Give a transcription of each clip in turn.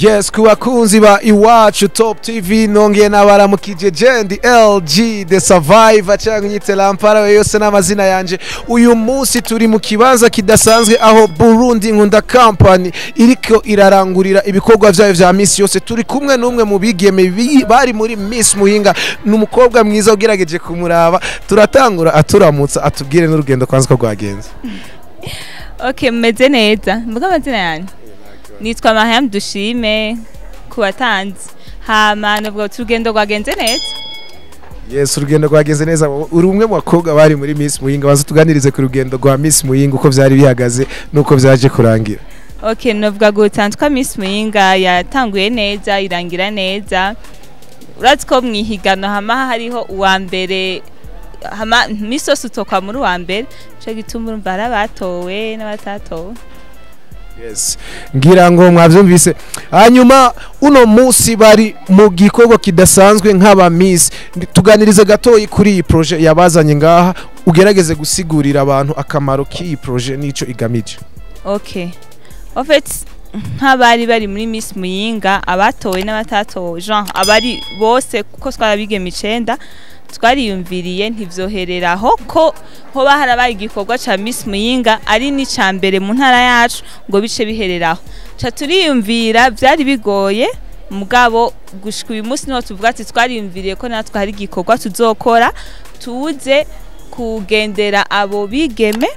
Yes, ku bakunzi ba Iwacu Top TV, nongeye nabaramukije. Jendi LG The Survivor cyangwa nyite Lampara, yose n'amazina yanje. Uyu munsi turi mu kibanza kidasanzwe aho Burundi Nkunda Company iriko irarangurira ibikorwa vyayo vya misi yose. Turi kumwe n'umwe mu bigeme bari muri Miss Muyinga, ni umukobwa mwiza ugerageje kumuraba. Turatangura aturamutsa, atubwire n'urugendo kwanza ko rwagenze. Okay, meze neza. Mvuga amazina yanjye? Nitwa Mariam Dushime ku batanzi. Hama nubwo urugendo rwagenze neza. Yes, urugendo rwagenze neza. Uri umwe mu bakobwa bari muri Miss Muyinga, baza tuganirize ku rugendo rwa Miss Muyinga, uko vyari bihagaze nuko vyaje kurangira. Okay, novuga gutandukwa Miss Muyinga yatanguye neza, irangira neza. Urazi ko mwihigano hama hariho uwa mbere, hama Miss yose utokwa muri uwa mbere, nico gituma urumva hari abatowe n'abatatowe. Yes, ngira ngo mwavyumvise. Hanyuma uno munsi bari mu gikorwa kidasanzwe nk'aba Miss. Tuganirize gatoyi kuri iyi projet yabazanye ngaha, ugerageze gusigurira abantu akamaro k'iyi projet n'ico igamije. Okay. En fait, nk'abari bari muri Miss Muyinga, abatowe n'abatatowe, genre abari bose, kuko twarabigeme 9, twariyumviriye ntivyohereraho ko hoba harabaye igikorwa ca Miss Muyinga ari n'ica mbere mu ntara yacu ngo bice bihereraho. Ca turiyumvira, vyari bigoye, mugabo gushika uyu munsi niho tuvuga ati twariyumviriye ko natwe hari igikorwa tuzokora, tuze kugendera abo bigeme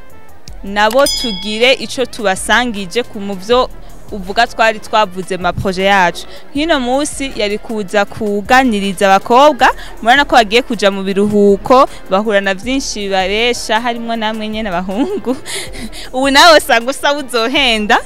nabo tugire ico tubasangije ku muvyo uvuga twari twavuze ma projet yacu. Nk'ino munsi yari kuza kuganiriza abakobwa, murabona ko bagiye kuja mu biruhuko, bahura na vyinshi bibaresha, harimwo namwe nyene abahungu. Ubu nawe usanga usaba uzohenda.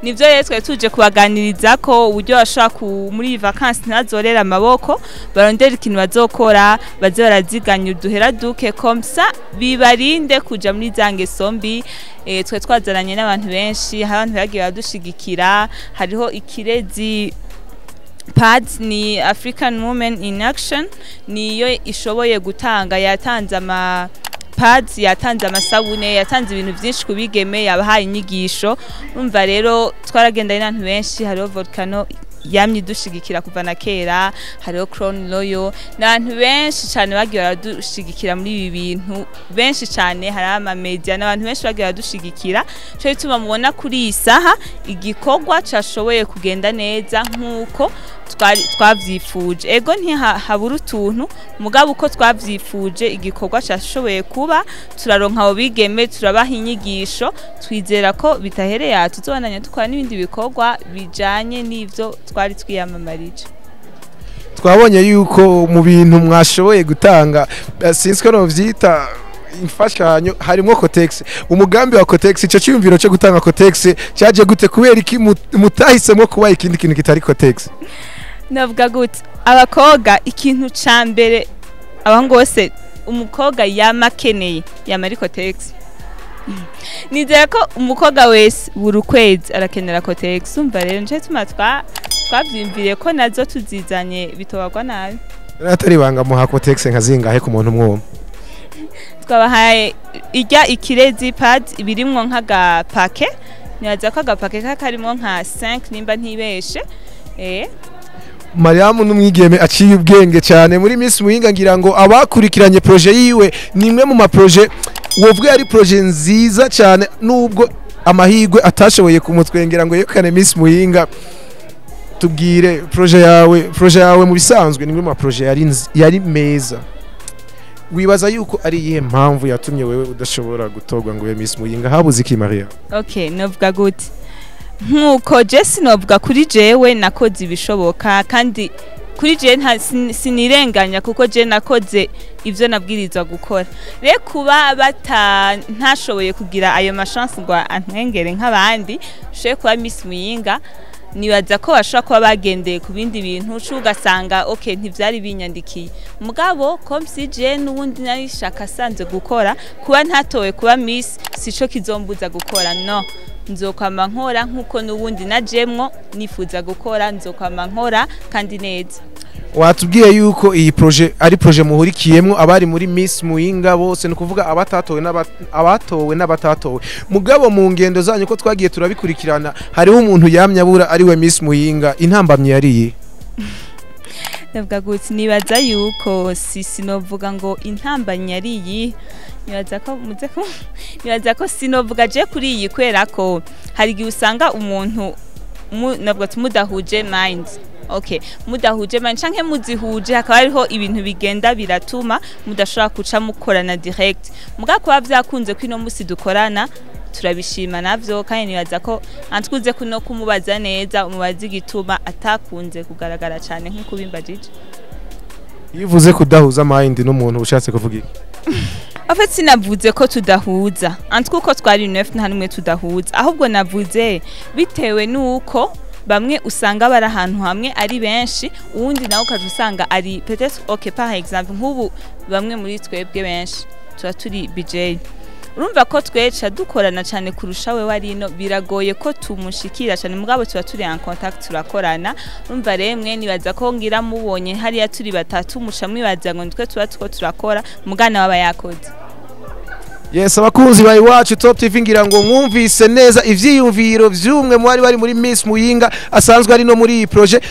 Nivyo rero twari tuje kubaganiriza ko uburyo bashobora ku muri iyi vacances ntazorera amaboko, barondera ikintu bazokora, baze baraziganya uduhera duke, comme ça bibarinde kuja muri za ngeso mbi. Twe twazananye n'abantu benshi, hari abantu bagiye badushigikira, hariho Ikirezi Pads, ni African Women in Action, niyo ishoboye gutanga, yatanze ama pads, yatanze amasabune, yatanze ibintu byinshi ku bigeme, yabahaye inyigisho. Urumva rero twaragendanye n'abantu benshi, hariho Volcano yamye idushigikira kuva na kera, hariho Crown Royal, n'abantu benshi cyane bagiye baradushigikira muri ibi bintu, benshi cyane, hari ama media n'abantu benshi bagiye baradushigikira. Cyo bituma mubona kuri iyi saha igikorwa cashoboye kugenda neza nk'uko twari twavyifuje. Ego, ntihabura utuntu, mugabo uko twavyifuje igikorwa cashoboye kuba, turaronka abo bigeme, turabaha inyigisho, twizera ko bitahereye aha, tuzobandanya dukora n'ibindi bikorwa bijanye n'ivyo twari twiyamamarije. Twabonye yuko mu bintu mwashoboye gutanga, sinzi ko novyita imfashanyo, harimo Kotex. Umugambi wa Kotex, ico cyumviro cyo gutanga Kotex cyaje gute? Kubera iki mutahisemo kuba ikindi kintu kitari Kotex? Navuga gute, abakobwa ikintu ca mbere, abahungu bose, umukobwa yama akeneye yama ari Kotex. Nizera ko umukobwa wese buri kwezi arakenera Kotex. Umva rero nico gituma twavyiyumviriye ko nazo tuzizanye bitobagwa nabi. Atari banga, muha Kotex nka zingahe ku muntu umwe? Twabahaye irya Ikirezi pad, ibirimwo nk'agapake, nibaza ko agapake karimwo nka 5 nimba ntibeshe. Mariamu n'umwigeme aciye ubwenge cyane muri Miss Muyinga. Ngira ngo abakurikiranye projet yiwe, ni imwe mu ma projet wovuga ari projet nziza cyane, nubwo amahirwe atashoboye kumutwengera ngo yekane Miss Muyinga. Tubwire projet yawe. Projet yawe mu bisanzwe ni imwe mu ma projet yari meza. Wibaza yuko ari iyihe mpamvu yatumye wewe udashobora gutorwa ngo ube Miss Muyinga? Habuze iki, Maria? Okay, novuga gute, nkuko je sinovuga kuri jewe, nakoze ibishoboka kandi kuri je sinirenganya, kuko je nakoze ivyo nabwirizwa gukora. Rero kuba bata ntashoboye kugira ayo ma chance ngo antwengere nk'abandi ushoboye kuba Miss Muyinga, nibaza ko bashobora kuba bagendeye ku bindi bintu, uca ugasanga okay, ntivyari binyandikiye. Mugabo comme si je n'ubundi nari shaka asanzwe gukora, kuba ntatowe kuba Miss sico kizombuza gukora. No nzokwama nkora nkuko n'ubundi najemwo nifuza gukora, nzokwama nkora kandi neza. Watubwiye yuko iyi projet ari projet muhurikiyemwo abari muri Miss Muyinga bose, ni ukuvuga abatatowe abatowe n'abatatowe. Mugabo mu ngendo zanyu, ko twagiye turabikurikirana, hariho umuntu yamye abura, ariwe Miss Muyinga. Intambamyi yariye? Ndavuga gutya, nibaza yuko si sinovuga ngo intambamyi ari iyi. Nibaza ko muze ko nibaza ko sinovuga je kuri iyi, kubera ko hari igihe usanga umuntu navuga ati mudahuje mind, okay, mudahuje mind canke muzihuje, hakaba hariho ibintu bigenda biratuma mudashobora kuca mukorana direct. Muga kuba vyakunze ko ino musi dukorana, turabishima navyo. Kandi nibaza ko antwuze kuno kumubaza neza, umubaza igituma atakunze kugaragara cyane nk'uko bimbajije. Iyo uvuze kudahuza mind n'umuntu, ushatse kuvuga iki? En fait, sinavuze ko tudahuza. En tout cas, uko twari neuf, nta numwe tudahuza. Ahubwo navuze bitewe nuko bamwe usanga bari ahantu hamwe ari benshi, uwundi nawe ukaja usanga ari peut-être, ok, par exemple nk'ubu bamwe muri twebwe benshi tuba turi BJ. Urumva ko tweca dukorana cyane kurusha we warino, biragoye ko tumushikira cyane, mugabo tuba turi en contact, turakorana. Urumva remwe nibaza ko ngira mubonye hariya turi batatu, muca mwibaza ngo nitwe tuba tuko turakora, mugana waba yakoze. Yes, abakunzi ba Iwacu Top TV, ngira ngo mwumvise neza ivyiyumviro vy'umwe mu bari bari muri Miss Muyinga, asanzwe ari no muri iyi projet.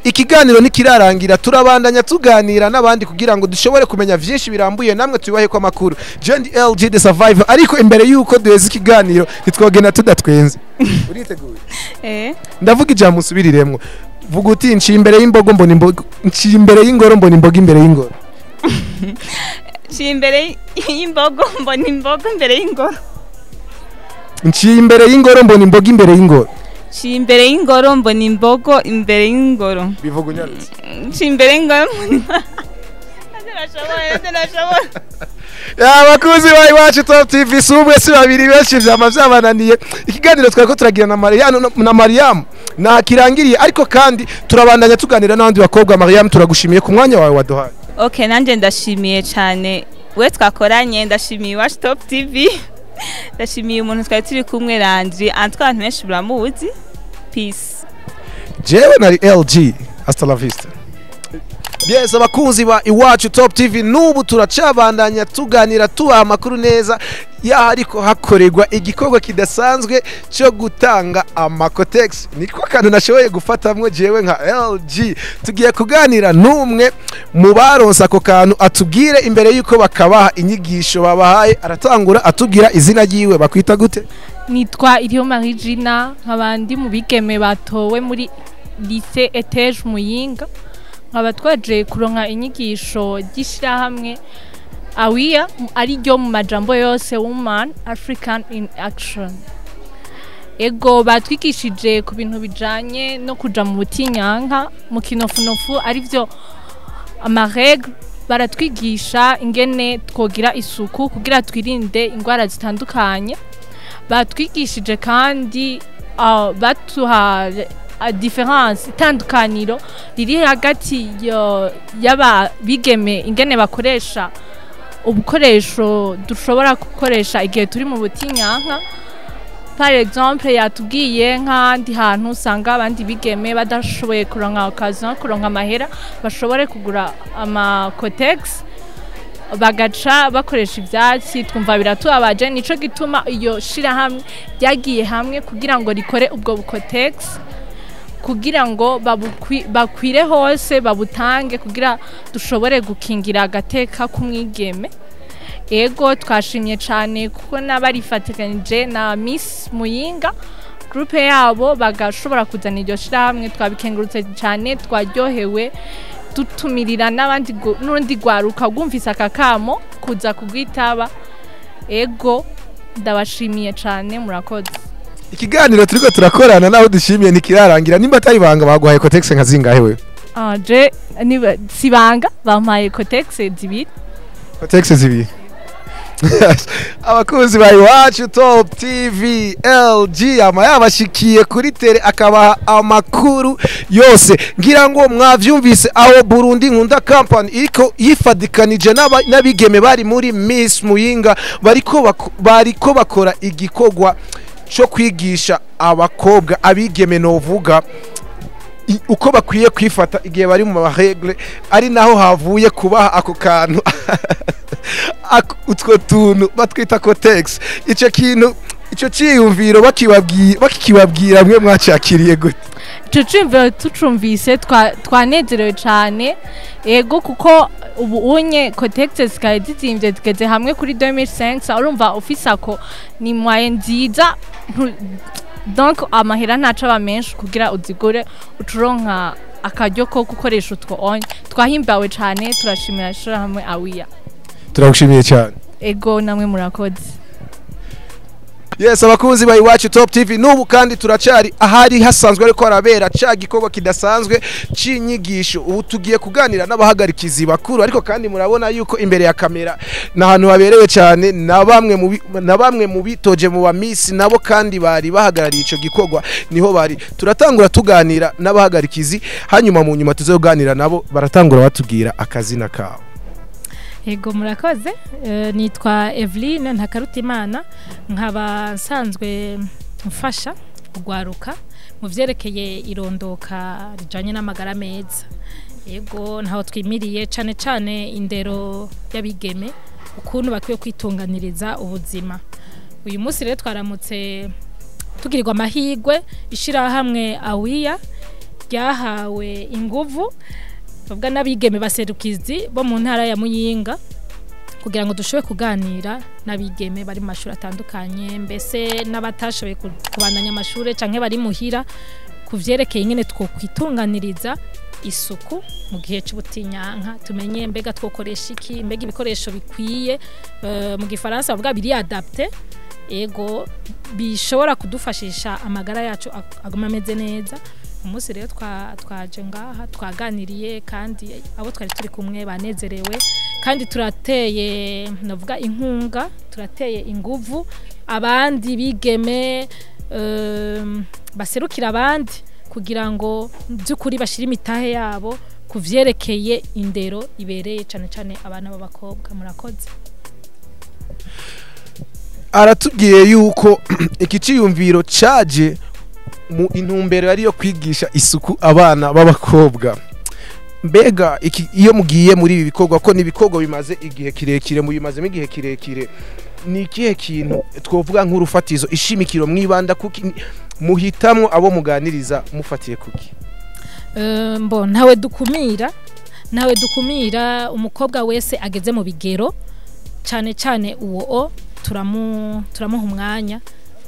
Ikiganiro ntikirarangira, turabandanya tuganira n'abandi kugira ngo dushobore kumenya vyinshi birambuye, namwe tubibahe ko amakuru. Jendi LG the Survivor. Ariko imbere yuko duheza ikiganiro, ntitwogenda tudatwenze. Uriteguye? Eh. Ndavuga ijambo usubiriremwo. Vuga uti: "Nciye imbere y'imbogo mbona imbogo, nciye imbere y'ingoro mbona imbogo imbere y'ingoro." Nciye imbere y'imbogo mbona imbogo imbere y'ingoro. Nciye imbere y'ingoro mbona imbogo imbere y'ingoro. Nciye imbere y'ingoro mbona imbogo imbere y'ingoro. Bivuga unyarutse. Nciye imbere y'ingoro mbona. Ntacyo nashobora. Abakunzi ba Iwacu Top TV, si umwe si babiri, benshi vyama vyabananiye. Ikiganiro twariko turagira na Mariam na Mariam nta kirangiriye, ariko kandi turabandanya tuganira n'abandi bakobwa. Mariam, turagushimiye ku mwanya wawe waduhaye. Okay, nanjye ndashimiye cyane we twakoranye, ndashimiye Iwacu Top TV, ndashimiye umuntu twari turi kumwe, Landry antwe, abantu benshi baramuzi. Peace. Jewe nari LG, hasta la vista. Yes, abakunzi ba Iwacu Top TV, n'ubu turacabandanya tuganira, tubaha amakuru neza yaho ariko hakorerwa igikorwa kidasanzwe cyo gutanga amakotex. Niko kantu nashoboye gufatamwo jewe nka LG. Tugiye kuganira n'umwe mu baronse ako kantu, atubwire imbere yuko bakabaha inyigisho babahaye. Aratangura atubwira izina ryiwe. Bakwita gute? Nitwa Iriho Marie Gina, nkaba ndi mu bigeme batowe muri lycée Etage Muyinga, nkaba twaje kuronka inyigisho ry'ishirahamwe AWIA, ari ryo mu majambo yose Woman African in Action. Ego, batwigishije ku bintu bijanye no kuja mu butinyanka, mu kinofunofu arivyo ama règles. Baratwigisha ingene twogira isuku kugira twirinde ingwara zitandukanye. Batwigishije kandi batuha différence, itandukaniro riri hagati y'aba bigeme, ingene bakoresha ubukoresho dushobora gukoresha igihe turi mu butinyanka. Par exemple, yatubwiye nk'ahandi hantu usanga abandi bigeme badashoboye kuronka occasion, kuronka amahera bashobore kugura ama Kotex, bagaca bakoresha ivyatsi. Twumva biratubabaje. Nico gituma iyo shirahamwe ryagiye hamwe kugira ngo rikore ubwo bukotex, kugira ngo bakwire hose, babutange kugira dushobore gukingira agateka k'umwigeme. Ego, twashimye cyane kuko n'abarifatikanije na Miss Muyinga, groupe yabo, bagashobora kuzana iryo shirahamwe. Twabikengurutse cyane, twaryohewe. Dutumirira n'abandi n'urundi rwaruka rwumvise aka kamo kuza kugwitaba. Ego, ndabashimiye cyane, murakoze. Ikiganiro turiko turakorana naho dushimiye ntikirarangira. Nimba atari banga, baguhaye Kotex nka zingahe we? Ah, je niba sibanga, bampaye Kotex zibiri. Kotex zibiri. Abakunzi ba Iwacu Top TV, LG ama yabashikiye kuri tele akabaha amakuru yose. Ngira ngo mwavyumvise aho Burundi Nkunda Company iriko yifadikanije n'abigeme bari muri Miss Muyinga, bariko bakora igikorwa cyo kwigisha abakobwa, abigeme novuga. Uko bakwiye kwifata igihe bari mu ma règles, ari naho havuye kubaha ako kantu, utwo tuntu batwita Kotex. Ico kintu, ico ciyumviro bakibabwiye, bakikibabwira, mwe mwacakiriye gute? Ico ciyumviro tucumvise twanezerewe cane, ego, kuko ubu unye Kotex zikaba zizimvye, zigeze hamwe kuri 2500. Urumva ufise ako ni moyen nziza, donc amahera ntaco aba menshi kugira uzigure, ucuronka akaryo ko gukoresha utwo onye. Twahimbawe cane, turashimira ishirahamwe Awiya. Turagushimiye cyane. Ego, namwe murakoze. Yes, abakunzi ba Iwacu Top TV, n'ubu kandi turacari ahari hasanzwe ariko harabera ca gikorwa kidasanzwe c'inyigisho. Ubu tugiye kuganira n'abahagarikizi bakuru, ariko kandi murabona yuko imbere ya kamera ni ahantu haberewe cyane na bamwe mu bitoje mu ba miss, nabo kandi bari bahagarariye ico gikorwa niho bari. Turatangura tuganira n'abahagarikizi, hanyuma mu nyuma tuzoganira nabo. Baratangura batubwira akazina kabo. Ego, murakoze. Nitwa Eveline Ntakarutimana, nkaba nsanzwe mfasha kugwaruka mu vyerekeye irondoka rijanye n'amagara meza. Ego, ntaho twimiriye cane cane indero y'abigeme, ukuntu bakwiye kwitunganiriza ubuzima. Uyu munsi rero twaramutse tugirirwa amahirwe, ishirahamwe Awiya ryahawe inguvu bavuga n'abigeme baserukizi bo mu ntara ya Muyinga, kugira ngo dushobore kuganira n'abigeme bari mu mashuri atandukanye, mbese n'abatashoboye kubandanya amashuri canke bari muhira, ku vyerekeye ingene twokwitunganiriza isuku mu gihe c'ubutinyanka, tumenye mbega twokoresha iki, mbega ibikoresho bikwiye, mu gifaransa bavuga biri adapté, ego, bishobora kudufashisha amagara yacu aguma ameze neza. Umunsi rero twaje ngaha, twaganiriye, kandi abo twari turi kumwe banezerewe, kandi turateye, navuga, inkunga, turateye inguvu abandi bigeme baserukira abandi, kugira ngo by'ukuri bashire imitahe yabo ku vyerekeye indero ibereye, cane cane abana b'abakobwa. Murakoze. Aratubwiye yuko iki ciyumviro caje mu intumbero ari yo kwigisha isuku abana b'abakobwa. Mbega iki, iyo mugiye muri ibi bikorwa, ko ni ibikorwa bimaze igihe kirekire, mubimazemo igihe kirekire, ni ikihe kintu twovuga nk'urufatizo, ishimikiro mwibanda kuki? Muhitamwo abo muganiriza mufatiye kuki? Mbo ntawe dukumira, ntawe dukumira. Umukobwa wese ageze mu bigero, cyane cyane uwo o turamuha umwanya,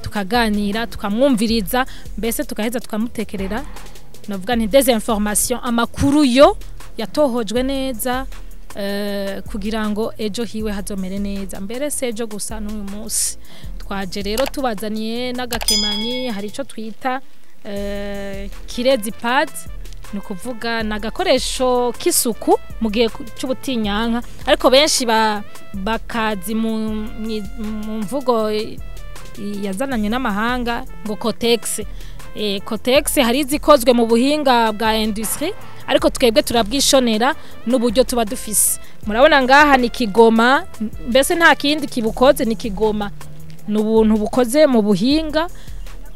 tukaganira, tukamwumviriza, mbese tukaheza tukamutekerera, navuga nti des informations, amakuru yo yatohojwe neza, kugira ngo ejo hiwe hazomere neza, mbere se ejo gusa n'uyu munsi. Twaje rero tubazaniye n'agakemanyi, hari ico twita kirezi pad, ni ukuvuga ni agakoresho k'isuku mu gihe c'ubutinyanka, ariko benshi bakazi mu mvugo yazananye n'amahanga ngo Kotex. Kotex hari izikozwe mu buhinga bwa industrie, ariko twebwe turabwishonera n'uburyo tuba dufise. Murabona ngaha ni kigoma, mbese nta kindi kibukoze, ni kigoma, ni ubuntu bukoze mu buhinga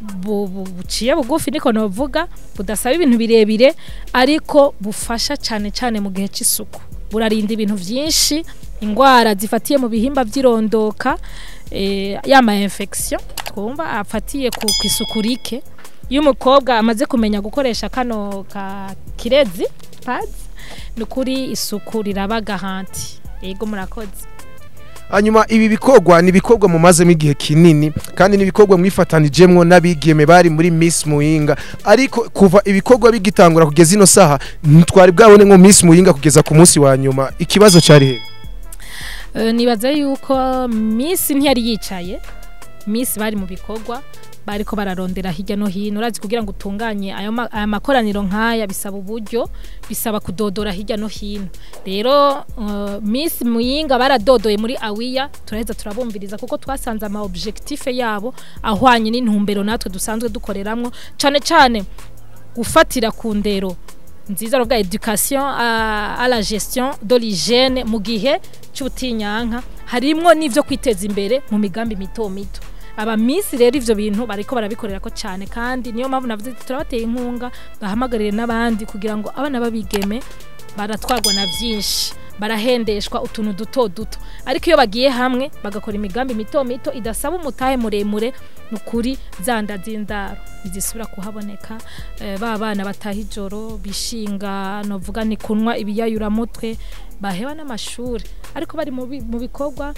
buciye bugufi, niko novuga, budasaba ibintu birebire, ariko bufasha cyane cyane mu gihe c'isuku. Burarinda ibintu vyinshi, ingwara zifatiye mu bihimba vy'irondoka, ya ma infection twumva afatiye ku isuku rike. Iyo umukobwa amaze kumenya gukoresha kano ka kirezi pads, ni ukuri isuku riraba garanti. Yego, murakoze. Hanyuma ibi bikorwa ni ibikorwa mumazemo igihe kinini, kandi ni ibikorwa mwifatanijemwo n'abigeme bari muri Miss Muyinga, ariko kuva ibikorwa bigitangura kugeza ino saha ntitwari bwabone nko Miss Muyinga kugeza ku munsi wa nyuma. Ikibazo cari he? Nibaza yuko Miss ntiyari yicaye. Miss bari mu bikorwa, bariko bararondera hirya no hino. Urazi, kugira ngo utunganye aya makoraniro nk'aya bisaba uburyo, bisaba kudodora hirya no hino. Rero Miss Muyinga baradodoye muri Awiya, turaheza turabumviriza, kuko twasanze ama objectif yabo ahwanye n'intumbero natwe dusanzwe dukoreramwo, cane cane gufatira ku ndero nziza, ruvuga éducation à la gestion de l'hygiène mu gihe cy'ubutinyanka, harimwo n'ivyo kwiteza imbere mu migambi mito mito. Aba miss rero ivyo bintu bariko barabikorera ko cyane, kandi niyo mpamvu navuze ati turabateye inkunga, bahamagarire n'abandi kugira ngo abana babigeme baratwagwa na vyinshi, barahendeshwa utuntu duto duto, ariko iyo bagiye hamwe bagakora imigambi mito mito idasaba umutahe muremure, nukuri zanda z'indaro ntizisubira kuhaboneka. Ba bana bataha ijoro bishinga novuga ni kunwa ibiyayuramutwe, baheba n'amashuri, ariko bari mu bikorwa.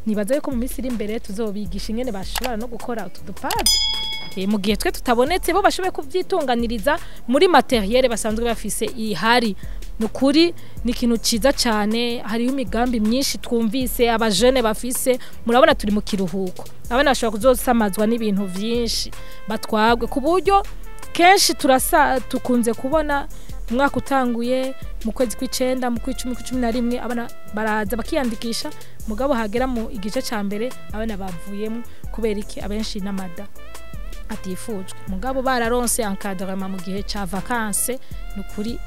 Nibaza yuko mu minsi iri imbere tuzobigisha ingene bashobora no gukora utu dupadi. Mu gihe twe tutabonetse, bo bashoboye kubyitunganiriza muri matériel basanzwe bafise ihari. Nukuri ni ikintu ciza cyane. Hariho imigambi myinshi twumvise abajene bafise. Murabona turi mu kiruhuko, abana bashobora kuzosamazwa n'ibintu vyinshi, batwagwe ku buryo kenshi turasa tukunze kubona umwaka utanguye mu kwezi kw'icenda, mu kw'icumi, kw'icumi na rimwe, abana baraza bakiyandikisha, mugabo hagera mu igice ca mbere abana bavuyemo. Kubera iki? Abenshi n'amada atifujwe, mugabo bararonse encadrement mu gihe ca vacances, nukuri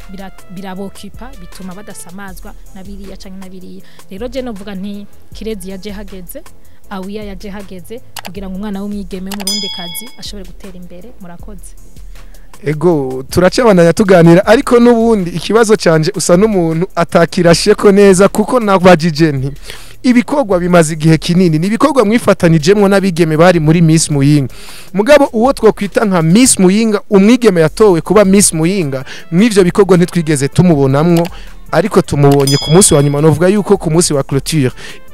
birabokipa, bituma badasamazwa na biriya canke na biriya. Rero je novuga nti Kirezi yaje hageze, Awiya yaje hageze kugira ngo umwana w'umwigeme w'umurundi kazi ashobore gutera imbere. Murakoze. Ego, turacabandanya tuganira, ariko n'ubundi ikibazo canje usa n'umuntu atakirashe ko neza, kuko nabajije nti ibikorwa bimaze igihe kinini, ni ibikorwa mwifatanijemwo n'abigeme bari muri Miss Muyinga, mugabo uwo twokwita nka Miss Muyinga, umwigeme yatowe kuba Miss Muyinga, mw'ivyo bikorwa ntitwigeze tumubonamwo, ariko tumubonye ku munsi wa nyuma, novuga yuko ku munsi wa clôture.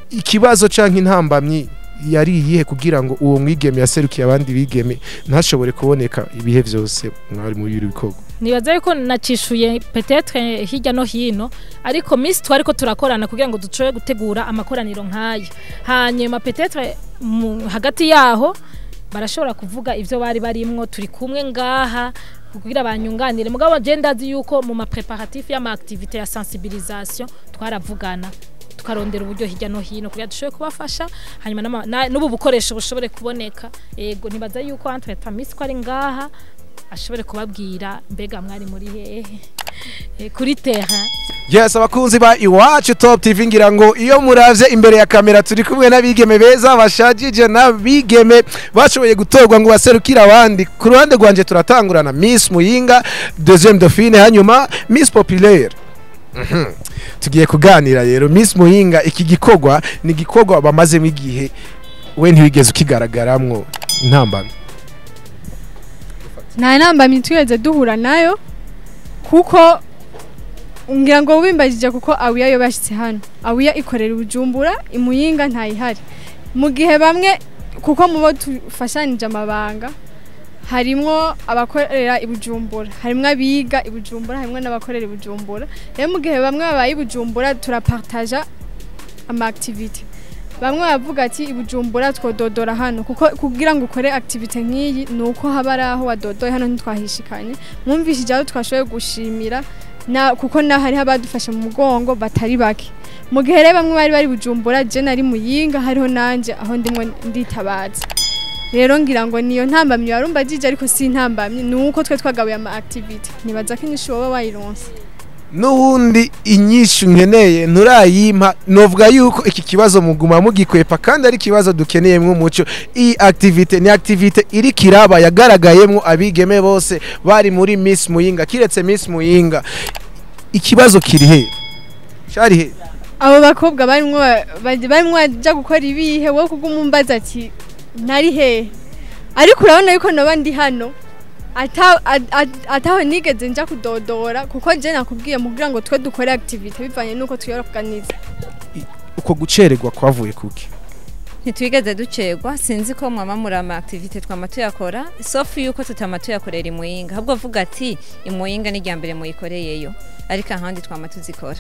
Ikibazo canke intambamyi yari iyihe kugira ngo uwo mwigeme yaserukiye abandi bigeme ntashobore kuboneka ibihe vyose mwari muri ibi bikorwa? Nibaza yuko nacishuye peut-être hirya no hino, ariko miss twariko turakorana kugira ngo ducoye gutegura amakoraniro nk'aya, hanyuma peut-être hagati yaho barashobora kuvuga ivyo bari barimwo. Turi kumwe ngaha kugira banyunganire, mugabo je ndazi yuko mu ma préparatifs y'ama activité ya sensibilisation twaravugana, tukarondera uburyo hirya no hino kugira dushobore kubafasha, hanyuma n'ubu bukoresho bushobore kuboneka. Ego, nibaza yuko entre temps miss ko ari ngaha ashobore kubabwira mbega mwari muri hehe kuri terrain. Yes, abakunzi ba Iwacu Top TV, ngira ngo iyo muravye imbere ya kamera turi kumwe n'abigeme beza bashajije, n'abigeme bashoboye gutorwa ngo baserukire abandi. Ku ruhande rwanje turatangurana Miss Muyinga, deuxième dauphine, hanyuma Miss Populaire. Tugiye kuganira rero. Miss Muyinga, iki gikorwa ni gikorwa bamazemo igihe, we ntiwigeze ukigaragaramwo, intambamyi? Nta ntambamyi twigeze duhura nayo, kuko ngira ngo wimbajije kuko Awiya yo bashyitse hano. Awiya ikorera i Bujumbura, imuyinga ntayihari. Mu gihe bamwe, kuko mu bo dufashanije amabanga harimwo abakorera i Bujumbura, harimwo abiga i Bujumbura, harimwo n'abakorera i Bujumbura. Rero mu gihe bamwe babaye i Bujumbura, turapartaja ama activité. Bamwe bavuga ati i Bujumbura twododora hano, kuko kugira ngo ukore activité nk'iyi ni uko haba ari aho wadodoye. Hano ntitwahishikanye. Mwumvishije aho twashoboye gushimira na kuko na hariho abadufashe mu mugongo batari bake. Mu gihe rero bamwe bari bari Bujumbura, je nari Muyinga, hariho nanje aho ndimwo nditabaza. Rero ngira ngo niyo ntambamyi warumbajije, ariko si intambamyi, ni uko twe twagabuye ama activité. Nibaza ko inyishu woba wayironse. N'ubundi inyishu nkeneye nturayimpa. Novuga yuko iki kibazo muguma mugikwepa kandi ari ikibazo dukeneyemwo umuco. Iyi activité ni activité iri kiraba yagaragayemwo abigeme bose bari muri Miss Muyinga kiretse Miss Muyinga. Ikibazo kiri he? Cari he? Abo bakobwa barimwo barimwo baja gukora ibihe? Wowe kuguma umbaza ati nari hehe, ariko urabona yuko noba ndi hano ataho nigeze nja kudodora, kuko je nakubwiye mu kugira ngo twe dukore activité bivanye nuko twiyorganiza. Uko gucererwa kwavuye kuki? Ntitwigeze ducerwa. Sinzi ko mwama muri ama activité twama tuyakora, sauf yuko tutama tuyakorera imuyinga. Ahubwo avuga ati imuyinga ni mbere muyikoreyeyo, ariko ahandi twama tuzikora.